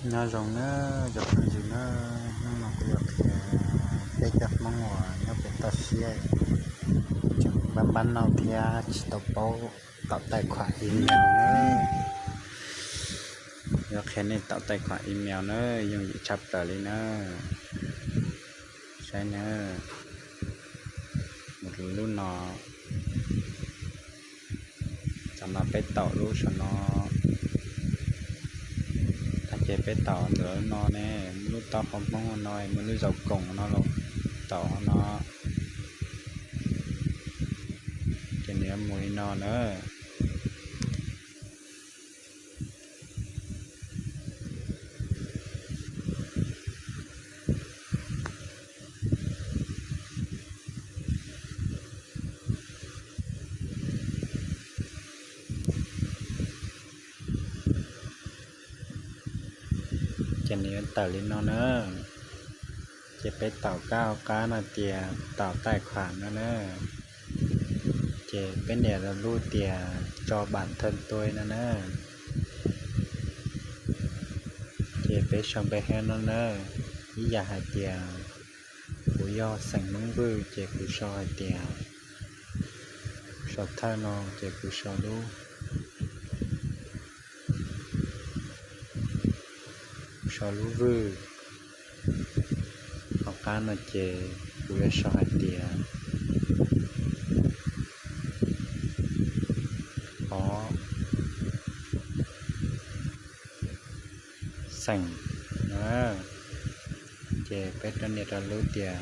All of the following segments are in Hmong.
Nyob zoo nawb cov phooj ywg nawb, hnub no kuv yuav qhia peb cov Hmoob uas nyob pem toj siab tseem npab npab nauj thiab tsis tau paub taum tais khuam email nawb. Yuav qhia nej taum tais khuam email nawb, yooj yim tshaj plaws li nawb. Saib nawb, mus rau lub no, tam no peb taum lub saum no, tag ces peb taum ntawm lub no ne, muaj lub taub hau Hmoob no, muaj lub zau koom no los taum no, ces nws yuav mus li no nawb. Ces nws yuav tawm li no na. Ces peb taum kab hauv qab no tias taum tais khuam no na. Ces peb nias rau lub tias tso bản thân tôi no na. Ces peb sau npe hab no na, ib yam hais tias kuv yog xeem Hmoob Vwj ces kuv sau hais tias, sau thawj no ces kuv sau lub, sau lub Vwj. Hauv qab no ces kuv yuav sau hais tias Phó xeem na. Ces peb rov nias rau lub tias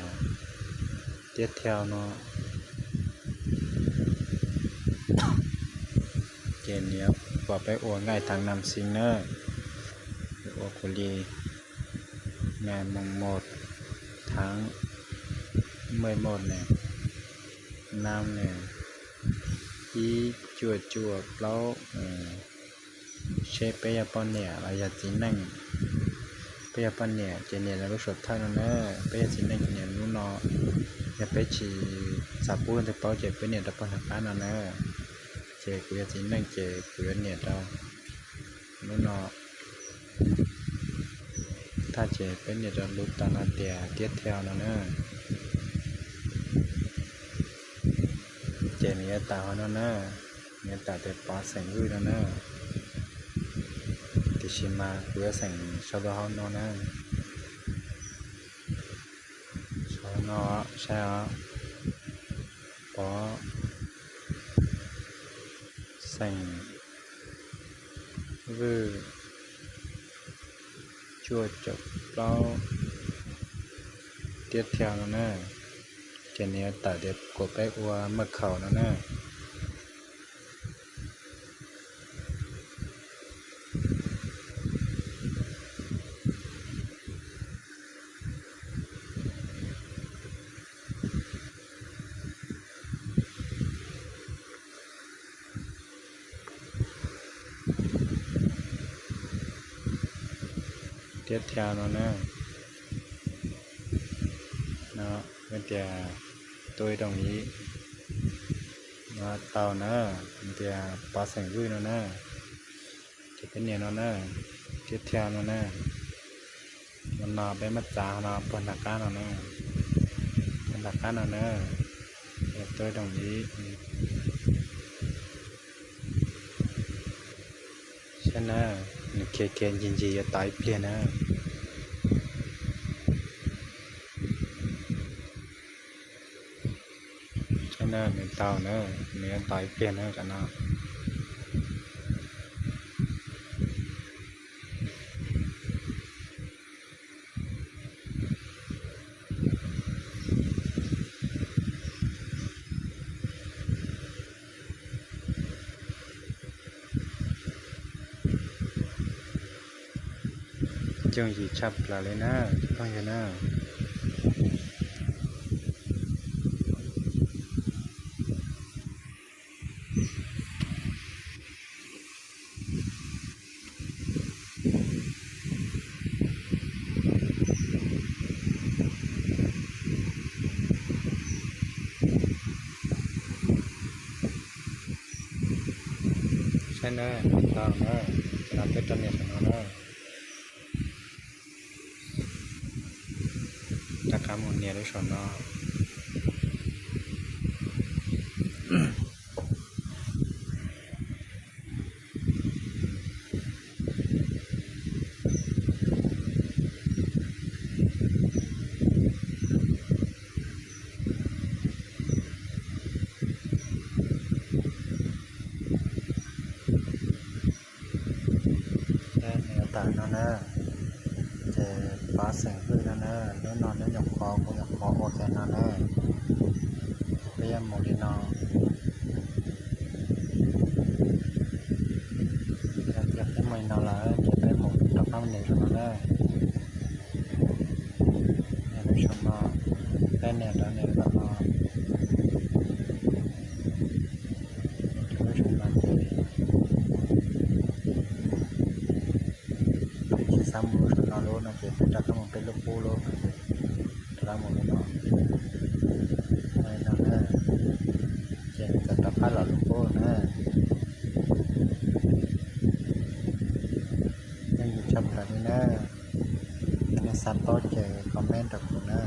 tiếp theo no. Ces nws yuav kom peb ua ngày tháng năm sinh na. Ua kuv li ngày mùng một tháng mười một ne, năm ne, ib cuaj cuaj plaub. Seb peb yog poj niam los yog txiv neej. Peb yog poj niam ces nias rau lub saum thawj no na, peb yog txiv neej ces nias lub no. Yog peb tsis xav pub leej twg paub ces peb nias rau pog nram qab no na. Ces kuv yog txiv neej ces kuv yuav nias rau lub no. Tag ces peb nias rau lub tod no tias tiếp theo no na. Ces nws yuav tawm hauv no na, nws yuav tawm tias Pov xeem Vwj no na. Tiam sis mas kuv yuav xeem sau rau hauv no na. Sau no, saib os, Pov xeem Vwj cuaj caum plaub tiếp theo no na. Ces nws yuav tawm tias kom peb ua maj khaum no na. Tiếp theo no na, no tias tôi đồng ý no tau na, tias Pov xeem Vwj no na. Ces peb nias no na, tiếp theo no na. No no peb muab txav no puag nram qab no na, puag nram qab no na, tôi đồng ý. Saib na, nws khiav khiav ncig ncig yuav tau ib pliag na. Saib na, nws tau na, nws yuav tau ib pliag na tam no. Yooj yim tshaj plaws li na, phooj ywg na. Saib na, tau na, no peb rov nias saum no na. Rov qab mus nias lub saum no. Nias tawm no na, ces pab xeem hwj no na, hnub no neb nyuam qhuav kuv nyuam qhuav ua kiag no na, ces peb yuav mus li no. Yog tias peb mus li no lawm ces peb mus rov qab mus nias no na. Nias lub saum no, peb nias rov nias los no, nias rau lub saum no ces peb tsis xav mus lub saum no lub no ces peb rov qab mus peb lub qub lub no ces rov qab mus lub no. Mus li no na, ces nws txawm rov qab los lub qub na. Yooj yim tshaj plaws li na. Yog nej xav paub ces comment rau kuv na.